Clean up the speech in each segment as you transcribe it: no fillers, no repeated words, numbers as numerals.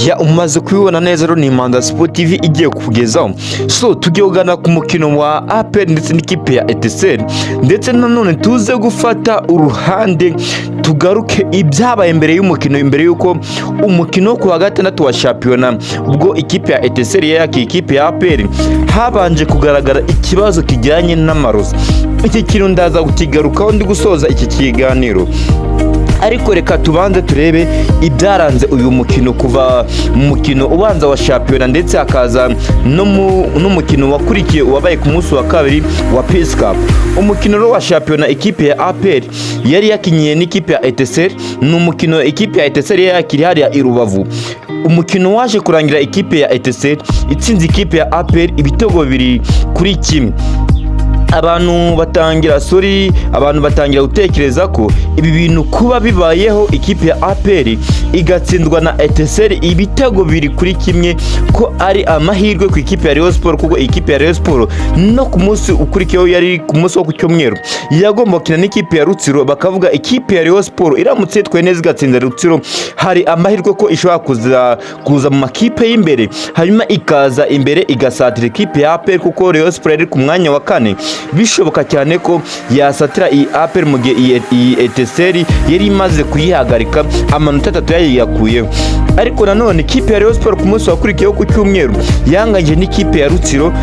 Ya, umaze kubibona neza rero, ni Manda Sport TV igiye kukugezaho. So tugiye kugana ku mukino wa APR ndetse n'ikipe ya Etincelles, ndetse nanone tuze gufata uruhande tugaruke ibyabaye mbere y'umukino, mbere y'uko umukino wo ku wa gatandatu wa shampiyona, ubwo ikipe ya Etincelles yakiye ikipe ya APR, habanje kugaragara ikibazo kijyanye n'amarozi. Iki kintu ndaza kukigarukaho ndi gusoza iki kiganiro, ariko reka tubanze turebe ibyaranze uyu mukino kuva mu mukino ubanza wa shampiyona, ndetse hakaza n'umukino wakurikiye wabaye ku munsi wa kabiri wa Peace Cup. Umukino rero wa shampiyona, ikipe ya APR yari yakinyiye n'ikipe ya Etincelles, ni umukino ikipe ya Etincelles yari yakiriye hariya i Rubavu. Umukino waje kurangira ikipe ya Etincelles itsinze ikipe ya APR ibitego 2-1. Abantu batangira, sorry, abantu batangira gutekereza ko ibi bintu kuba bibayeho, ikipe ya APR igatsindwa na Etincelles ibitego 2-1, ko ari amahirwe ku ikipe ya Rayon Sport, kuko ikipe ya Rayon Sport no ku munsi ukurikiyeho, yari ku munsi wo ku cyumweru, yagomba gukina n'ikipe ya Rutsiro. Bakavuga ikipe ya Rayon Sport iramutse yitwaye neza igatsinda Rutsiro, hari amahirwe ko ishobora kuza mu makipe y'imbere, hanyuma ikaza imbere igasatira ikipe ya APR, kuko Rayon Sport yari ku mwanya wa kane. Bishoboka cyane ko yasatira iyi APR mu gihe iyi Etincelles yari imaze kuyihagarika, amanota 3 yayiyakuyeho. Ariko nanone ikipe ya Rayon Sport ku munsi wakurikiyeho ku cyumweru yanganyije n'ikipe ya Rutsiro,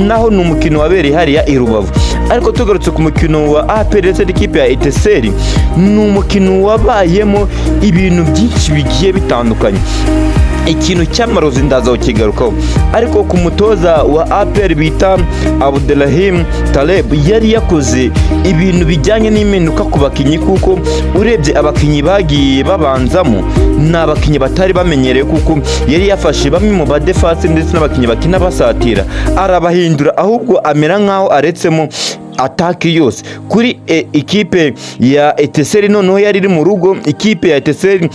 naho ni umukino wabereye hariya i Rubavu. Ariko tugarutse ku mukino wa APR ndetse n'ikipe ya Etincelles, ni umukino wabayemo ibintu byinshi bigiye bitandukanye. Ikintu cy'amarozi ndaza kukigarukaho, ariko ku mutoza wa APR bita Abderrahim Taleb, yari yakoze ibintu bijyanye n'impinduka ku bakinnyi, kuko urebye abakinnyi bagiye babanzamo ni abakinnyi batari bamenyereye, kuko yari yafashe bamwe mu badefense ndetse n'abakinnyi bakina basatira arabahindura, ahubwo amera nk'aho aretsemo attaque yose kuri ikipe ya Etincelles. Noneho yari iri mu rugo ikipe ya Etincelles,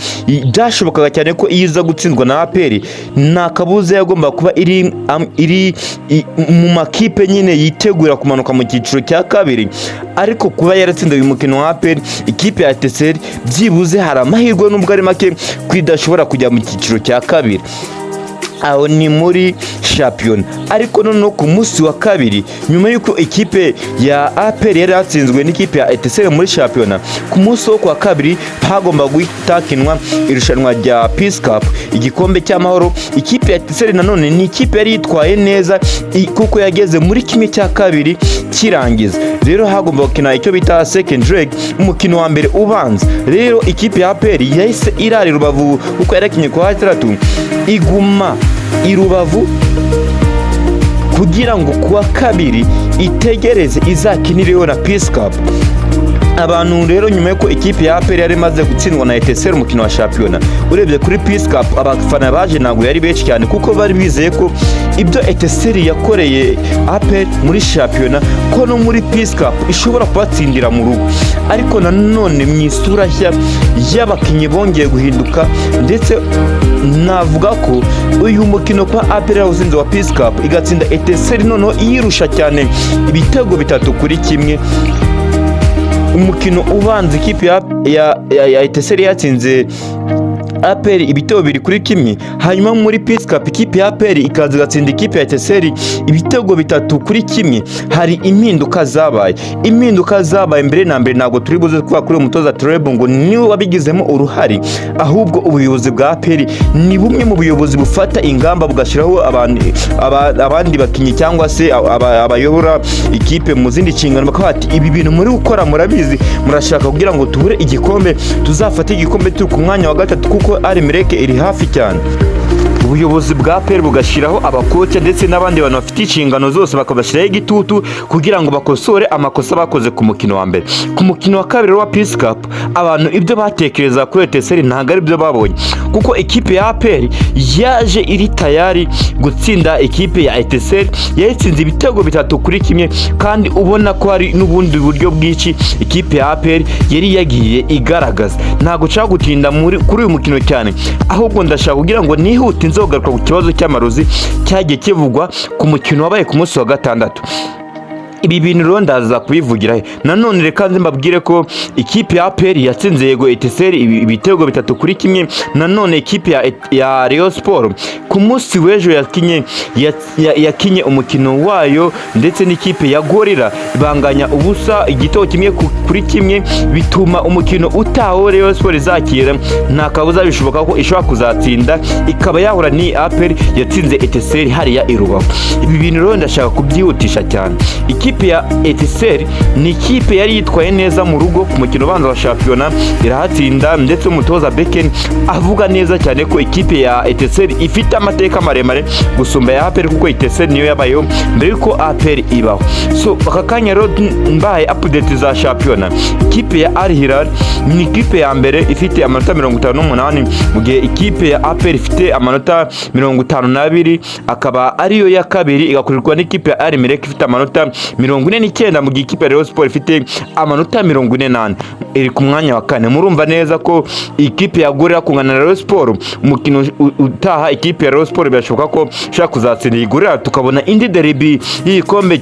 byashobokaga cyane ko iyo iza gutsindwa na APR nta kabuza yagomba kuba iri mu makipe nyine yitegura kumanuka mu cyiciro cya kabiri. Ariko kuba yaratsinze uyu mukino wa APR, ikipe ya Etincelles byibuze hari amahirwe, nubwo ari make, ko idashobora kujya mu cyiciro cya kabiri. Aho ni muri shampiyona. Ariko noneho ku munsi wa kabiri, nyuma y'uko ikipe ya APR yari yatsinzwe n'ikipe ya Etincelles muri shampiyona, ku munsi wo kuwa kabiri hagomba guhita hakinwa irushanwa rya Peace Cup, igikombe cy'amahoro. Ikipe ya Etincelles nanone ni ikipe yari yitwaye neza, kuko yageze muri 1/2 kirangiza. Rero hagomba gukina icyo bita second leg, umukino wa mbere ubanza. Rero ikipe ya APR yahise irara i Rubavu, kuko yarakinye ku wa gatandatu, iguma i Rubavu kugira ngo kuwa kabiri itegereze izakinireho na Peace Cup. Abantu rero, nyuma y'uko ikipe ya APR yari imaze gutsindwa na Etincelles umukino wa shampiyona, urebye kuri Peace Cup abafana baje ntabwo yari benshi cyane, kuko bari bizeye ko ibyo Etincelles yakoreye APR muri shampiyona, ko no muri Peace Cup ishobora kubatsindira mu rugo. Ariko nanone mu isura nshya y'abakinnyi bongeye guhinduka, ndetse navuga ko uyu mukino kwa APR yawutsinze wa Peace Cup, igatsinda Etincelles noneho iyirusha cyane ibitego 3-1. Umukino ubanza ikipe ya Etincelles yatsinze APR ibitego 2-1, hanyuma muri Peace Cup ikipe ya APR ikaza igatsinda ikipe ya Etincelles ibitego 3-1. Hari impinduka zabaye. Impinduka zabaye, mbere na mbere ntabwo turi buze kuvuga kuri uyu mutoza Taleb ngo niwe wabigizemo uruhare, ahubwo ubuyobozi bwa APR ni bumwe mu buyobozi bufata ingamba bugashyiraho abandi bakinnyi cyangwa se abayobora ikipe mu zindi nshingano, bakaba bati: "Ibi bintu muri gukora murabizi, murashaka kugira ngo tubure igikombe, tuzafate igikombe turi ku mwanya wa gatatu, kuko Al Merreikh iri hafi cyane." Ubuyobozi bwa APR bugashyiraho abakoca ndetse n'abandi bantu bafite inshingano zose, bakabashyiraho igitutu kugira ngo bakosore amakosa bakoze ku mukino wa mbere. Ku mukino wa kabiri wa Peace Cup, abantu ibyo batekereza kuri Etincelles ntabwo ari byo babonye, kuko ikipe ya APR yaje iri tayari gutsinda ikipe ya Etincelles, yayitsinze ibitego 3-1, kandi ubona ko hari n'ubundi buryo bwinshi ikipe ya APR yari yagiye igaragaza. Ntabwo nshaka gutinda kuri uyu mukino cyane, ahubwo ndashaka kugira ngo nihute nzogaruka ku kibazo cy'amarozi cyagiye kivugwa ku mukino wabaye ku munsi wa gatandatu. Ibi bintu rero ndaza kubivugira he? Nanone reka nze mbabwire ko ikipe ya APR yatsinze yego Etincelles ibitego 3-1. Nanone ikipe ya Rayon Sport ku munsi w'ejo yakinye umukino wayo ndetse n'ikipe ya Gorilla, banganya ubusa igitego 1-1, bituma umukino utaho Rayon Sport izakira nta kabuza bishoboka ko ishobora kuzatsinda, ikaba yahura ni APR yatsinze Etincelles hariya i Rubavu. Ibi bintu rero ndashaka kubyihutisha cyane. Ikipe ya Etincelles ni ikipe yari yitwaye neza mu rugo ku mukino ubanza wa shampiyona, irahatsinda, ndetse umutoza Beken avuga neza cyane ko ikipe ya Etincelles ifite amateka maremare gusumba ya APR, kuko Etincelles niyo yabayeho mbere yuko APR ibaho. So aka kanya rero mbahaye update za shampiyona. Ikipe ya Al Hilal ni ikipe ya mbere ifite amanota 58, mu gihe ikipe ya APR ifite amanota 52, akaba ariyo ya kabiri, igakurirwa n'ikipe ya Al Merrikh ifite amanota 49, mu gihe ikipe ya Rayon Sport ifite amanota 44, iri ku mwanya wa kane. Murumva neza ko ikipe ya Gorilla kungana na Rayon Sport umukino utaha, ikipe ya Rayon Sport birashoboka ko ishobora kuzatsinda iyi Gorilla, tukabona indi derby y'igikombe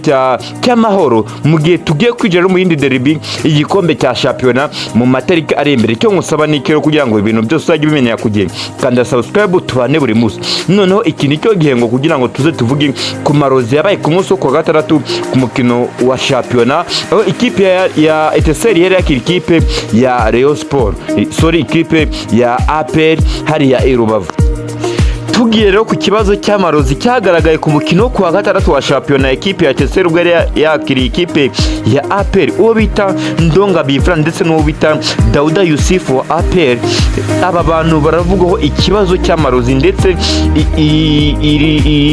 cy'amahoro, mu gihe tugiye kwinjira mu yindi derby y'igikombe cya shampiyona mu matariki ari imbere. Icyo ngusaba ni iki rero? Kugira ngo ibintu byose uzajye ubimenyera ku gihe, kanda subscribe tubane buri munsi. Noneho iki ni cyo gihe ngo kugira ngo tuze tuvuge ku marozi yabaye ku munsi wo kuwa gatandatu ku mukino wa shampiyona, aho ikipe ya Etincelles yari yakira ikipe ya Rayon Sport, sorry, ikipe ya APR hariya i Rubavu. Tugiye rero ku kibazo cy'amarozi cyagaragaye ku mukino wo kuwa gatandatu wa shampiyona, ekipe ya Etincelles ubwo yari yakiriye ikipe ya APR, uwo bita Ndonga Bivra ndetse n'uwo bita Dauda Yusufu wa APR. Aba bantu baravugaho ikibazo cy'amarozi, ndetse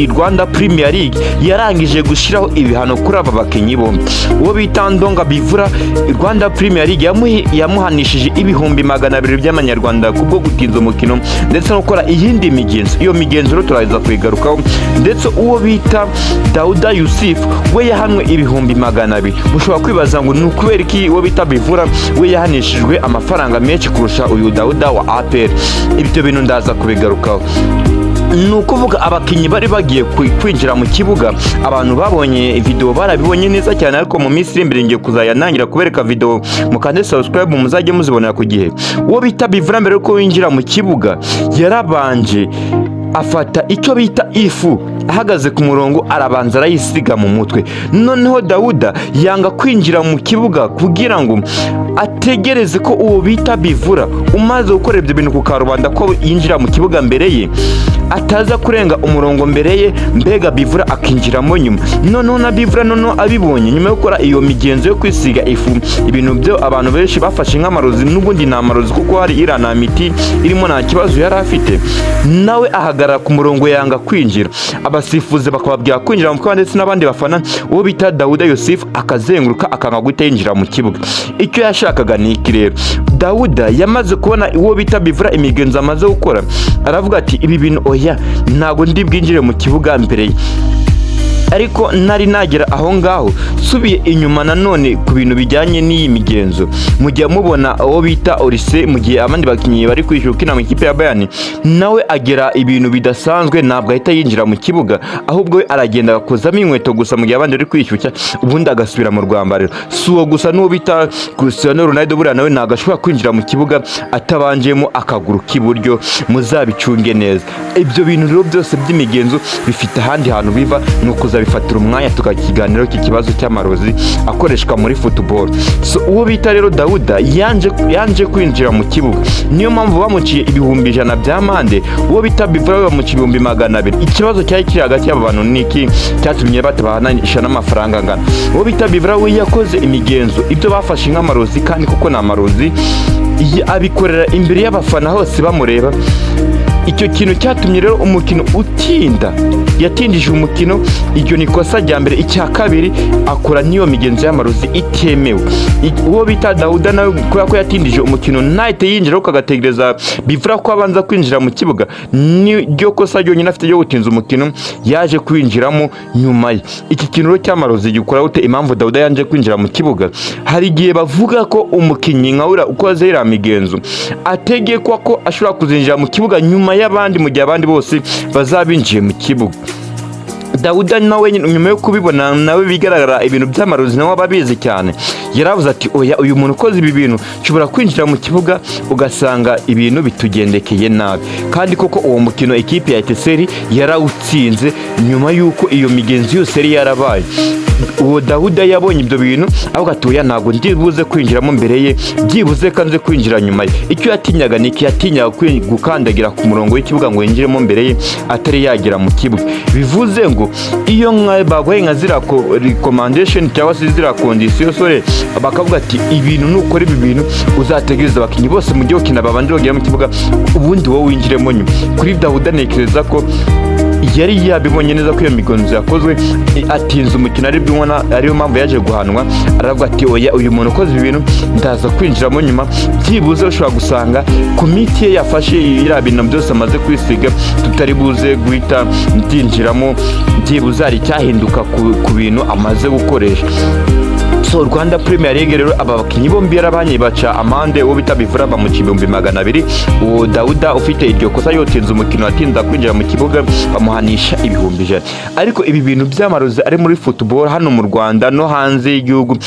Rwanda Premier League yarangije gushyiraho ibihano kuri aba bakinnyi bombi. Uwo bita Ndonga Bivura, Rwanda Premier League yamuhanishije 200,000 by'amanyarwanda kubwo gutinza umukino ndetse no gukora iyindi migenzo. Iyo migenzo rero turaza kuyigarukaho. Ndetse uwo bita Dauda Yusuf we yahanwe 200,000. Mushobora kwibaza ngo ni ukubera iki uwo bita Bivura we yahanishijwe amafaranga menshi kurusha uyu Dauda wa APR? Ibyo bintu ndaza kubigarukaho. Ni ukuvuga abakinnyi bari bagiye kwinjira mu kibuga, abantu babonye video barabibonye neza cyane, ariko mu minsi iri imbere ngiye kuzajya ntangira kubereka video. Mukande subscribe muzajye muzibonera ku gihe. Uwo bita Bivura, mbere yuko winjira mu kibuga, yarabanje afata icyo bita ifu, ahagaze ku murongo arabanza arayisiga mu mutwe. Noneho Dawuda yanga kwinjira mu kibuga kugira ngo ategereze ko uwo bita Bivura umaze gukora ibyo bintu ku karubanda ko yinjira mu kibuga mbere ye, ataza kurenga umurongo mbere ye, mbega Bivura akinjiramo nyuma. Noneho na Bivura noneho abibonye nyuma yo gukora iyo migenzo yo kwisiga ifu, ibintu byo abantu benshi bafashe nk'amarozi, n'ubundi ni amarozi kuko hari iriya nta miti irimo, nta kibazo yari afite, nawe ahagarara ku murongo yanga kwinjira. Abasifuzi bakababwira kwinjira mu kibuga ndetse n'abandi bafana, uwo bita Dawuda Yosef akazenguruka akanga guhita yinjira mu kibuga. Icyo yashakaga ni iki rero? Dawuda yamaze kubona uwo bita Bivura imigenzo amaze gukora, aravuga ati: "Ibi bintu oya, ntabwo ndi bwinjire mu kibuga mbere ye." Ariko nari nagera aho ngaho, nsubiye inyuma nanone ku bintu bijyanye n'iyi migenzo, mujya mubona uwo bita Olise, mu gihe abandi bakinnyi bari kwishyura ukina mu ikipe ya Bayern, nawe agera ibintu bidasanzwe, ntabwo ahita yinjira mu kibuga, ahubwo we aragenda agakozamo inkweto gusa mu gihe abandi bari kwishyushya, ubundi agasubira mu rwambariro. Si uwo gusa, n'uwo bita Cristiano Ronaldo buriya nawe ntabwo ashobora kwinjira mu kibuga atabanjemo akaguru k'iburyo. Muzabicunge neza. Ibyo bintu rero byose by'imigenzo bifite ahandi hantu biva, ni ukuzabifatira umwanya tukakiganiraho iki kibazo cy'amarozi akoreshwa muri football. So uwo bita rero Dawuda yanje kwinjira mu kibuga, niyo mpamvu bamuciye 100,000 by'amande. Uwo bita Bivura we bamuciye 200,000. Ikibazo cyari kiri hagati y'aba bantu ni iki cyatumye batabahanisha n'amafaranga angana? Uwo bita Bivura we yakoze imigenzo, ibyo bafashe nk'amarozi, kandi kuko ni amarozi, abikorera imbere y'abafana hose bamureba. Icyo kintu cyatumye rero umukino utinda, yatindije umukino. Iryo ni ikosa rya mbere. Icya kabiri, akora n'iyo migenzo y'amarozi itemewe. Uwo bita Dawuda nawe, kubera ko yatindije umukino ntahite yinjira, ahubwo agategereza Bivura ko abanza kwinjira mu kibuga, niryo kosa ryonyine afite ryo gutinza umukino, yaje kwinjiramo nyuma ye. Iki kintu rero cy'amarozi gikora gute? Impamvu Dawuda yanje kwinjira mu kibuga, hari igihe bavuga ko umukinnyi nka uriya ukoze iriya migenzo ategekwa ko ashobora kuzinjira mu kibuga nyuma y'abandi, mu gihe abandi bose bazaba binjiye mu kibuga. Dawuda rero yanje kwinjira mu kibuga. Dawuda nawe nyuma yo kubibona, nawe bigaragara ibintu by'amarozi, nawe aba abizi cyane. Yaravuze ati: "Oya, uyu muntu ukoze ibi bintu nshobora kwinjira mu kibuga ugasanga ibintu bitugendekeye nabi." Kandi koko uwo mukino ikipe ya Etincelles yarawutsinze nyuma y'uko iyo migenzo yose yari yarabaye. Uwo Dawuda yabonye ibyo bintu avuga ati: "Oya, ntabwo ndi buze kwinjiramo mbere ye, byibuze kanze kwinjira nyuma ye." Icyo yatinyaga ni iki? Yatinyaga gukandagira ku murongo w'ikibuga ngo yinjiremo mbere ye atari yagera mu kibuga. Bivuze ngo iyo nka baguhaye nka ziriya recommendation cyangwa se ziriya condition, sorry, bakavuga ati: "Ibintu nukora ibi bintu, uzategereza abakinnyi bose mu gihe ukina babanje bagera mu kibuga, ubundi wowe winjiremo nyuma." Kuri Dawuda ntekereza ko yari yabibonye neza ko iyo migenzo yakozwe, atinze umukino, aribyo ubona ariyo mpamvu yaje guhanwa. Aravuga ati: "Oya, uyu muntu ukoze ibi bintu ndaza kwinjiramo nyuma, byibuze ushobora gusanga ku miti ye yafashe, iriya bintu byose amaze kwisiga, tutari buze guhita byinjiramo, byibuze hari icyahinduka ku bintu amaze gukoresha." So Rwanda Premier League rero, aba bakinnyi bombi yarabanye baca amande. Uwo bita Bivura bamuca 200,000, uwo Dawuda ufite iryo kosa yotinze umukino, atinda kwinjira mu kibuga, bamuhanisha 100,000. Ariko ibi bintu by'amarozi ari muri football hano mu Rwanda no hanze y'igihugu,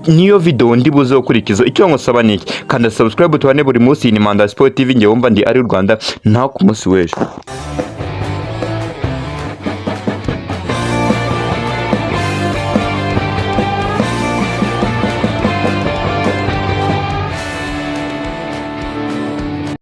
niyo video ndi buze gukurikiza. Icyo ngusaba ni iki: kanda subscribe tubane buri munsi. Ni Manda Sport TV, ngewe wumva ndi ari Rwanda, naho ku munsi w'ejo.